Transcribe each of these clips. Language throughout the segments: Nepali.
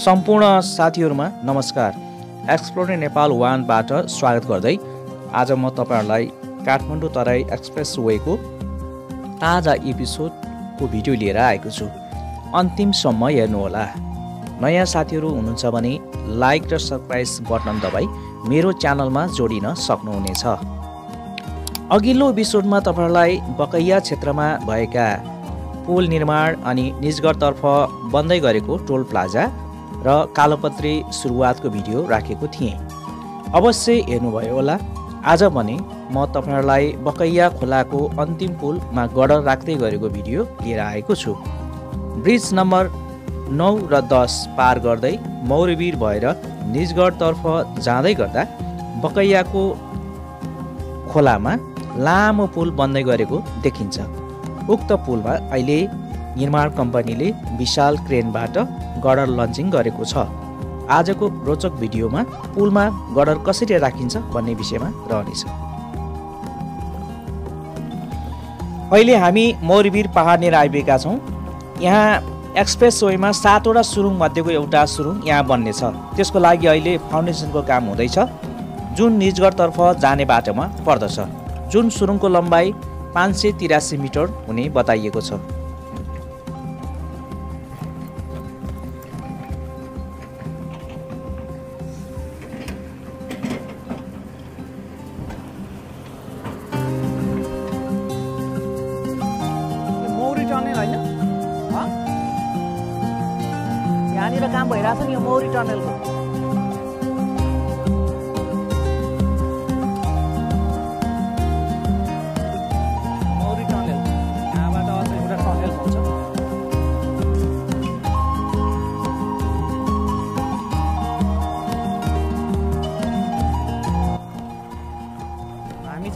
सम्पूर्ण साथीहरुमा नमस्कार। एक्सप्लोरिङ नेपाल 1 बाट स्वागत गर्दै आज म तपाईहरुलाई काठमाडौँ तराई एक्सप्रेस वेको ताजा एपिसोडको भिडियो लिएर आएको छु। अन्तिमसम्म हेर्नु होला। नयाँ साथीहरु हुनुहुन्छ भने लाइक र सब्स्क्राइब बटन दबाई मेरो च्यानलमा जोडिन सक्नुहुनेछ। अघिल्लो एपिसोडमा तपाईहरुलाई बकैया क्षेत्रमा भएका पुल निर्माण अनि निजगढतर्फ बन्दै गरेको टोल प्लाजा र कालोपत्री सुरुवातको भिडियो राखेको थिएँ। अवश्य हेर्नुभयो होला। आज भने म तपाईहरुलाई बकैया खोलाको अन्तिम पुलमा गडर राख्दै गरेको भिडियो लिएर आएको छु। ब्रिज नम्बर 9 र 10 पार गर्दै मौरेवीर भएर निजगढतर्फ जाँदै गर्दा बकैयाको खोलामा लामो पुल बन्दै गरेको देखिन्छ। उक्त पुलमा अहिले निर्माण कम्पनीले विशाल क्रेनबाट गडर लन्चिङ गरेको छ। आजको रोचक भिडियोमा पुलमा गडर कसरी राखिन्छ भन्ने विषयमा रहनेछ। अहिले हामी मौरेवीर पहाडनेर आइपुगेका छौँ। यहाँ एक्सप्रेस वेमा 7 वटा सुरुङ मध्येको एउटा सुरुङ यहाँ बन्नेछ। त्यसको लागि अहिले फाउन्डेसनको काम हुँदैछ, जुन निजगढतर्फ जाने बाटोमा पर्दछ। जुन सुरुङको लम्बाइ 583 मिटर हुने बताइएको छ। मौरी टनेल हैन? यहाँनिर काम भइरहेछ नि यो मौरी टनेलको।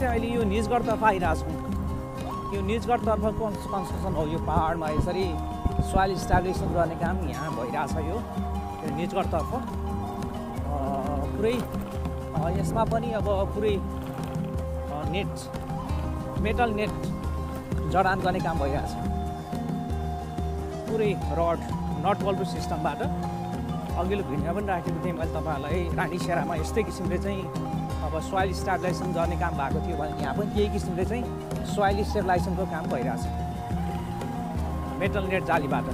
अहिले यो निजगढतर्फ आइरहेछौँ। यो निजगढतर्फको कन्स्ट्रक्सन हो। यो पहाडमा यसरी सोइल स्टाब्लिसमेन्ट गर्ने काम यहाँ भइरहेछ। यो निजगढतर्फ पुरै यसमा पनि अब पुरै नेट मेटल नेट जडान गर्ने काम भइरहेछ। पुरै रड नट बल्टु सिस्टमबाट अघिल्लो भिडियोमा पनि राखेको थिएँ मैले तपाईँहरूलाई। रानीसेरामा यस्तै किसिमले चाहिँ अब सोइल स्टेबलाइजेसन गर्ने काम भएको थियो भने यहाँ पनि केही किसिमले चाहिँ सोइल स्टेबलाइजेसनको काम भइरहेछ मेटल नेट जालीबाट।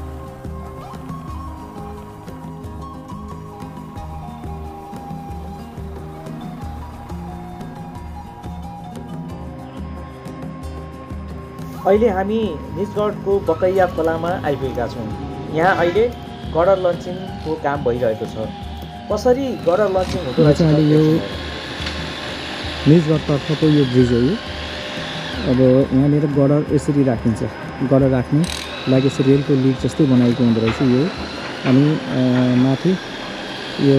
अहिले हामी निजगढको बकैया खोलामा आइपुगेका छौँ। यहाँ अहिले गडर लन्चिङको काम भइरहेको छ। कसरी गडर लन्चिङ हुँदो रहेछ? निजगढतर्फको यो ब्रिज हो। यो अब यहाँनिर गडर यसरी राखिन्छ। गडर राख्ने लागि यसरी रेलको लिक जस्तै बनाएको हुँदो रहेछ यो। अनि माथि यो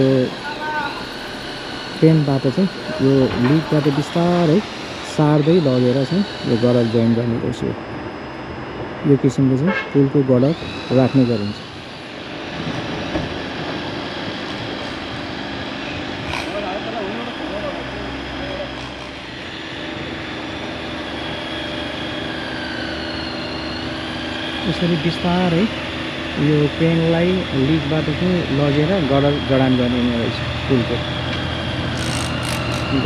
ट्रेनबाट चाहिँ यो लिकबाट बिस्तारै सार्दै लगेर चाहिँ यो गडर जोइन गर्ने रहेछ। यो किसिमले चाहिँ पुलको गडर राख्ने गरिन्छ। यसरी बिस्तारै यो क्रेनलाई लिकबाट चाहिँ लगेर गडर जडान गर्ने रहेछ। पुलको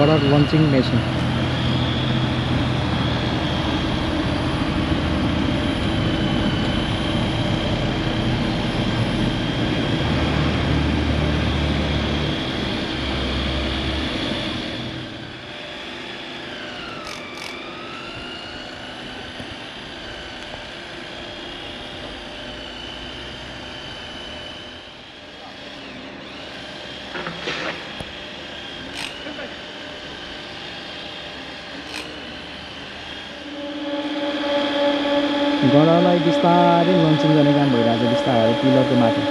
गडर लन्चिङ मेसिन। गडरलाई बिस्तारै लन्चिङ गर्ने काम भइरहेछ बिस्तारै पिलरको माथि।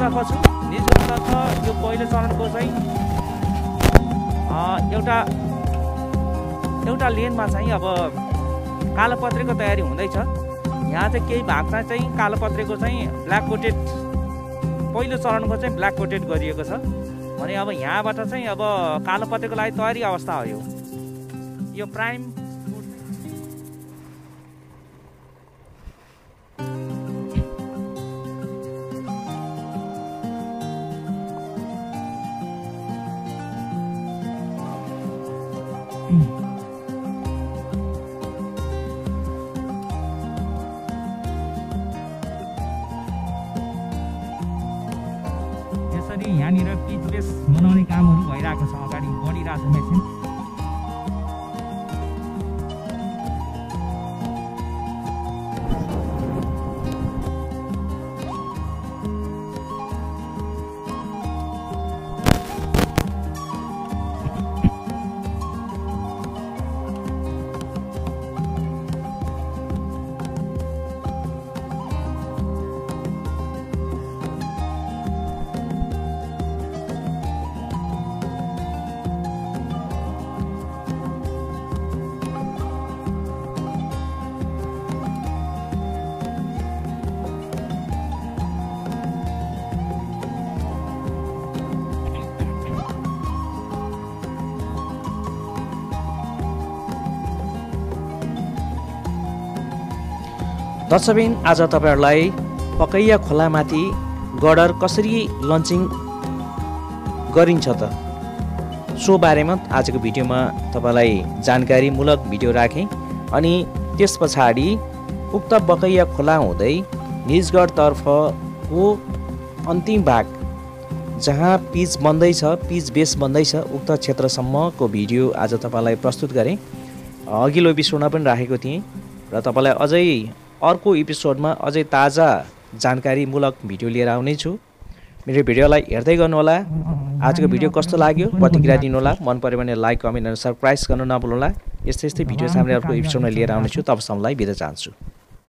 तर्फ छु। निजगढतर्फ यो पहिलो चरणको चाहिँ एउटा लेनमा चाहिँ अब कालोपत्रेको तयारी हुँदैछ। यहाँ चाहिँ केही भागमा चाहिँ कालोपत्रेको चाहिँ ब्ल्याक कोटेड, पहिलो चरणको चाहिँ ब्ल्याक कोटेड गरिएको छ भने अब यहाँबाट चाहिँ अब कालोपत्रेको लागि तयारी अवस्था हो। यो प्राइम यहाँनिर पिच बेस बनाउने कामहरू भइरहेको छ, अगाडि बढिरहेको छ मेसिन। दर्शकबिन, आज तपाईहरुलाई पकैया खोलामाथि गर्डर कसरी लन्चिङ गरिन्छ त सो बारेमा आजको भिडियोमा तपाईलाई जानकारीमूलक भिडियो राखेँ। अनि त्यस पछाडि उक्त पकैया खोला हुँदै निजगढतर्फको अन्तिम भाग जहाँ पिच बन्दैछ, पिच बेस बन्दैछ, उक्त क्षेत्रसम्मको भिडियो आज तपाईलाई प्रस्तुत गरेँ। अघिल्लो एपिसोडमा पनि राखेको थिएँ र तपाईलाई अझै अर्को एपिसोडमा अझै ताजा जानकारीमूलक भिडियो लिएर आउने छु। मेरो भिडियोलाई हेर्दै गर्नुहोला। आजको भिडियो कस्तो लाग्यो प्रतिक्रिया दिनुहोला। मन पर्यो भने लाइक, कमेन्ट र सब्स्क्राइब गर्न नभुल्नुहोला। यस्तै भिडियो सामने अर्को एपिसोडमा लिएर आउने छु। तबसम्मलाई बिदा चाहन्छु।